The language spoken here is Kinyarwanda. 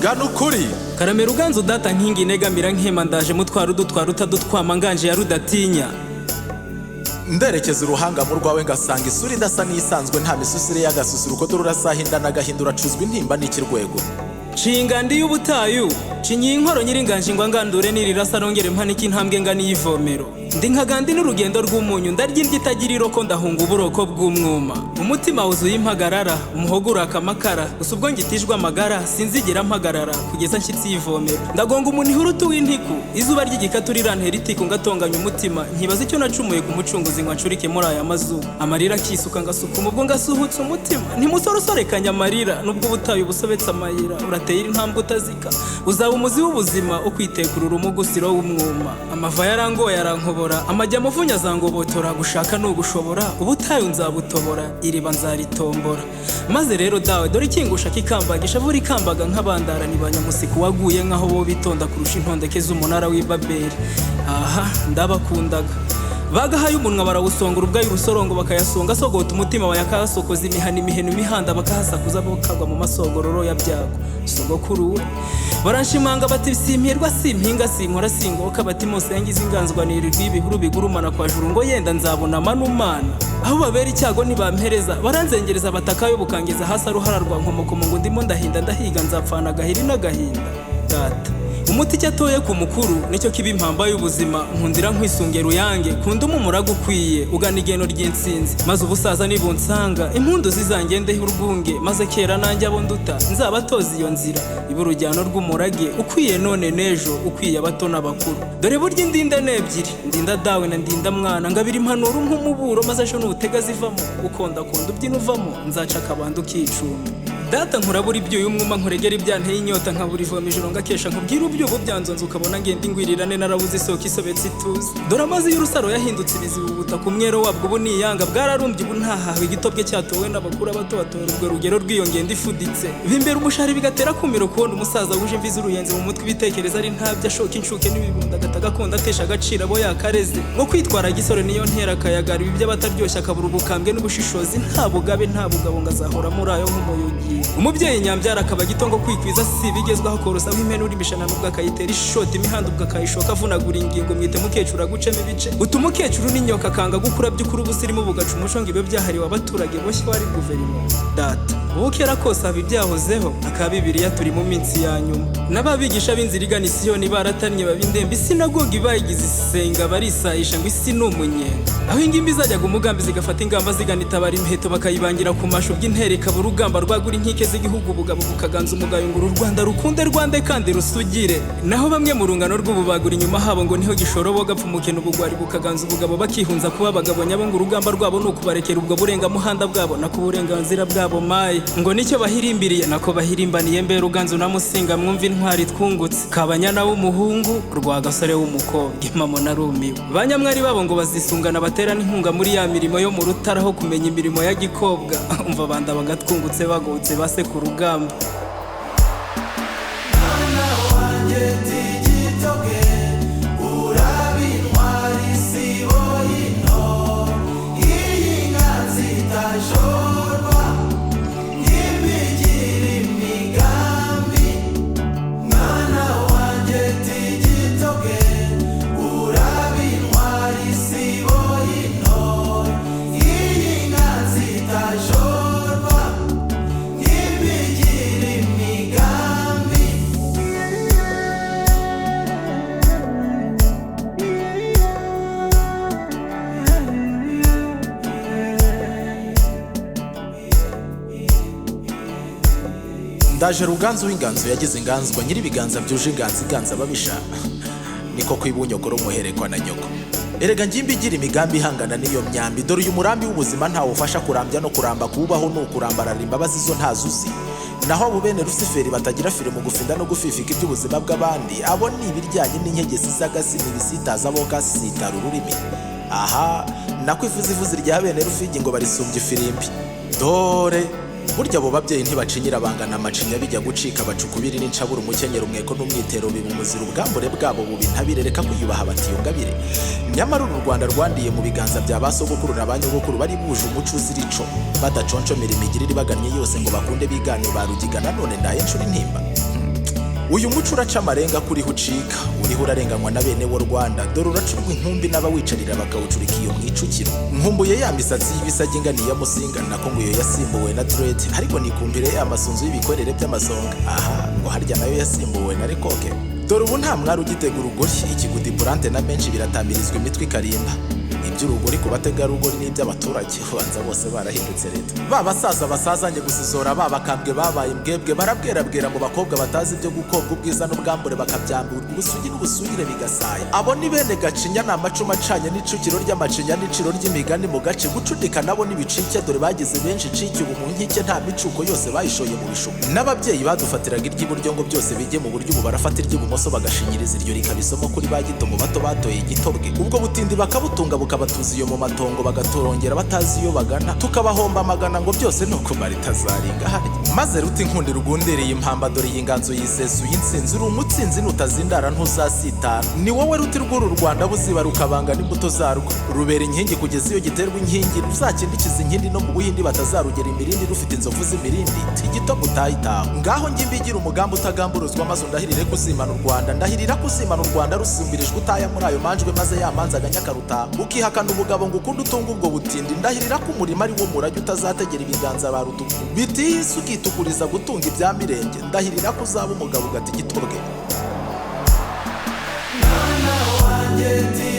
Vuga n'ukuri. Karamera uganza udata nkingi negamira nkema ndaje mutwara udutwara utadutwama nganje ya rudatinya. Nderekeza uruhanga mu rwawe ngasanga isura idasa n'isanzwe, nta misusire y'agasusuruko, dore urasahinda n'agahinda, uracuzwa intimba n'ikirwego. Nshinga ndi y'ubutayu, cinyiye inkoro nyiringanje ngo ngandure nirirasa nongere mpanike intambwe ngana y'ivomero. Ndi nkagandi n'urugendo rw'umunyu, ndarya indyo itagira iroko, ndahunga uburoko bw'umwuma. Umutima wuzuye impagarara, umuhogo uraka amakara, gusa ubwo ngitijwe amagara sinzigera mpagarara kugeza nshyitsi y'ivomero. Ndagonga umuniha urutu w'intiku, izuba ry'igikatu rirantera itiku, ngatonganya umutima nkibaza icyo nacumuye ku mucunguzi ngo anshurike muri aya mazuba. Amarira akisuka ngasukuma ubwo ngasuhutse umutima. Ntimusore usorekanya amarira, nubwo ubutayu busobetse amayira, urateye intambwe utazika, uzaba umuzi w'ubuzima ukwitegurura umugusiro w'umwuma. Amava yarangoye arankobora, amajya amuvunya azangobotora, gushaka ni ugushobora, ubutayu nzabutobora, iriba nzaritombora. Maze rero dawe dore ikingusha kikambaga, ishavu rikambaga nk'abandara ni banyamusiku waguye nk'aho bo bitonda kurusha intondeke z'umunara w'i Babeli. Aha ndabakundaga bagahaye umunwa barawusongora ubwayo urusorongo bakayasonga sogota umutima bayakahasokoza imihana imiheno imihanda bakahasakuza bakagwa mu masogororo ya byago. Sogokuru we baranshimanga bati simpirwa simpinga sinkora singoka, bati mose yangize inganzwa nirirwa ibihuru bigurumana kwa juru ngo yenda nzabona manumana. Aho babera icyago ntibampereza, baranzengereza batakayo bukangeza hasi aruhara rwa nkomokomo ngo ndimo ndahinda ndahiga nzapfana agahiri n'agahinda. Data umuti icyo atoye ku mukuru nicyo kiba impamba y'ubuzima, nkundira nkwisunge ruyange kunda umumuraga ukwiye ugana igeno ry'intsinzi, maze ubusaza nibunsanga impundu zizangendeho urwunge, maze kera nanjye abo nduta nzabatoza iyo nzira iba urujyano rw'umurage ukwiye none n'ejo, ukwiye abato n'abakuru. Dore burya indinda ni ebyiri, ndinda dawe na ndinda mwana, ngabira impanuro nk'umuburo, maze ejo nutega zivamo ukondakonda ubyina uvamo, nzaca akabando ukicumba. Data nkurabura ibyuya umwuma nkuregera ibyanteye inyota, nkabura ivoma ijoro ngakesha, nkubwira ubyubu byanzonze ukabona ngenda ingwirirane narabuze isoko isobetse ituze. Dore amazi y'urusaro yahindutse ibiziba, ubutaka umwero wabwo ubu niyanga bwararumbye, ubu ntahawe igitobwe cyatowe n'abakuru abato batora urwo rugero rw'iyo ngendo ifuditse. Bimbera umushari bigatera kumiro kubona umusaza wuje imvi z'uruyenzi mu mutwe ibitekerezo ari ntabyo ashoka inshuke n'ibibunda agata agakunda atesha agaciro abo yakareze. Ngo kwitwara gisore niyo ntera akayagara ibi by'abataryoshye akabura ubukambwe n'ubushishozi, nta bugabe nta bugabo ngo azahora muri ayo nk'umuyugi. Umubyeyi nyambyara akaba gito ngo kwikwiza si ibigezweho, akorosa nk'imena uri imishanana ubwo akayitera ishoti imihanda ubwo akayishoka avunagura ingingo, mwite mukecuru agucemo ibice utuma umukecuru n'inyoka akanga gukura by'ukuri ubusirimu bugaca umuco ngo ibe byahariwe abaturage boshye wari guverinoma. Data ubu kera kose haba ibyahozeho aka Bibiliya turi mu minsi ya nyuma, n'ababigisha b'inzira igana Isiyoni baratannye baba indembe, isinagogi bayigize isenga barisayisha ngo isi ni umunyenga. Aho ingimbi zajyaga umugambi zigafata ingamba zigana itabara imiheto bakayibangira ku mashu by'intera ikaba urugamba rwagura inkike z'igihugu, ubugabo bukaganza umugayo ngo uru Rwanda rukunde rwande kandi rusugire. Naho bamwe mu rungano rw'ububagura inyuma habo ngo niho gishoro bo gapfa umukeno ubugwari bukaganza ubugabo bakihunza kuba abagabo nyabo ngo urugamba rwabo ni ukubarekera ubwo burengamuhanda bwabo nako uburenganzira bwabo maye ngo nicyo bahirimbiriye nako bahirimbaniye. Mbere uganzu na Musinga mwumva intwari twungutse Kabanyana w'umuhungu rwa gasore w'umukobwa impamo narumiwe. Banyamwari babo ngo bazisungana baterana inkunga muri ya mirimo yo mu rutara aho kumenya imirimo ya gikobwa. Umva banda bagatwungutse bagotse base ku rugamba. Mwana wanjye tigitoke uraba intwari sibo hino, iyi nka zitajorwa nk'imigira imigambi. Mwana wanjye tigitoke uraba intwari sibo hino, iyi nka zitajorwa nk'imigira imigambi. Ndaje Ruganzu w'inganzo yagize inganzwa nyir'ibiganza byuje inganzo iganza ababisha, niko kwibunyogoro muherekwa na nyoko. Erega ngimbi igira imigambi ihangana n'iyo myambi, dore uyu murambi w'ubuzima ntawufasha kurambya no kuramba, kuwubaho ni ukurambarara imbabazi zo ntazuzi. Naho abo bene Rusiferi batagira fire mu gufinda no gufifika iby'ubuzima bw'abandi, abo ni ibiryanye n'inkegesi z'agasi n'ibisitaza bo gasitara ururimi. Aha nako ivuzivuzi rya bene Rufigi ngo barisumbye ifirimbi. Dore burya abo babyeyi ntibacinyira bangana amacinya bijya gucika, bacukubiri n'incabura umukenyero umweko n'umwitero biba umuzira, ubwambure bwabo bubi ntabirereka kwiyubaha batiyungabire. Nyamara uru Rwanda rwandiye mu biganza bya ba sogokuru na ba nyogokuru bari buje umuco uzira ico, badaconshomera imigirire ibagannye yose ngo bakunde bigane ba Rugiga. Nanone ndaye nshura intimba. Uyu muco uraca amarenga kuriho ucika, uriho urarenganywa na bene wo Rwanda. Dore uracurwa inkumbi n'abawicarira bakawucurika iyo mu icukiro. Nkumbuye ya misatsi y'ibisage ingana iya Musinga, nako ngo iyo yasimbuwe na dread, ariko nikumbire ya masunzu y'ibikorere by'amasonga. Aha ngo harya nayo yasimbuwe na rekoke. Dore ubu nta mwari ugitega urugori, ikigudi burante na menshi biratamirizwa imitwe ikarimba. Iby'urugori ku bategarugori n'iby'abaturage ubanza bose barahindutse leta. Ba basaza basazanye gusizora, ba bakambwe babaye imbwebwe, barabwerabwera mu bakobwa batazi ibyo gukobwa, ubwiza n'ubwambure bakabyamburwa ubusugi n'ubusugire bigasaya. Abo ni bene Gacinya, ni amacumu acanye n'icukiro ry'amacinya n'iciro ry'imigani mu gace. Gucudika nabo n'ibicike, dore bagize benshi icike ubu mu nkike, nta micuko yose bayishoye mu bishuko. N'ababyeyi badufatiraga iry'iburyo ngo byose bijye mu buryo, ubu barafata iry'ibumoso bagashinyiriza iryo rikaba isomo kuri ba gito mu bato batoye igitobwe. Ubwo butindi bakabutunga bukabatuza iyo mu matongo, bagatorongera batazi iyo bagana, tukabahomba amagana ngo byose ni ukumara itazaringa harya. Maze ruti inkundi rugundiriye impamba, dore iyi nganzo yisesuye intsinzi. Uri umutsinzi nutazindara ntuzasitara. Ni wowe ruti rw'uru Rwanda buziba rukabanga n'imbuto zarwo, rubera inkingi kugeza iyo giterwa inkingi, ruzakindikiza inkindi no mu Buhindi batazarugera imirindi, rufite inzovu z'imirindi tigito mutayitaho. Ngaho njye mbigira umugambi utagamburuzwa, maze undahirire kuzimana u Rwanda. Ndahirira kuzimana u Rwanda rusumbirijwe utaya muri ayo manjwe, maze yamanza aganyakaruta ukihakana ubugabo ngo ukunde utunge ubwo butindi. Ndahirira ko umurima ari wo murage utazategera ibiganza ba rutuku bitihise ukitukuriza gutunga ibya mirenge. Ndahirira ko uzaba umugabo ugata igitobwe. Mwana wanjye.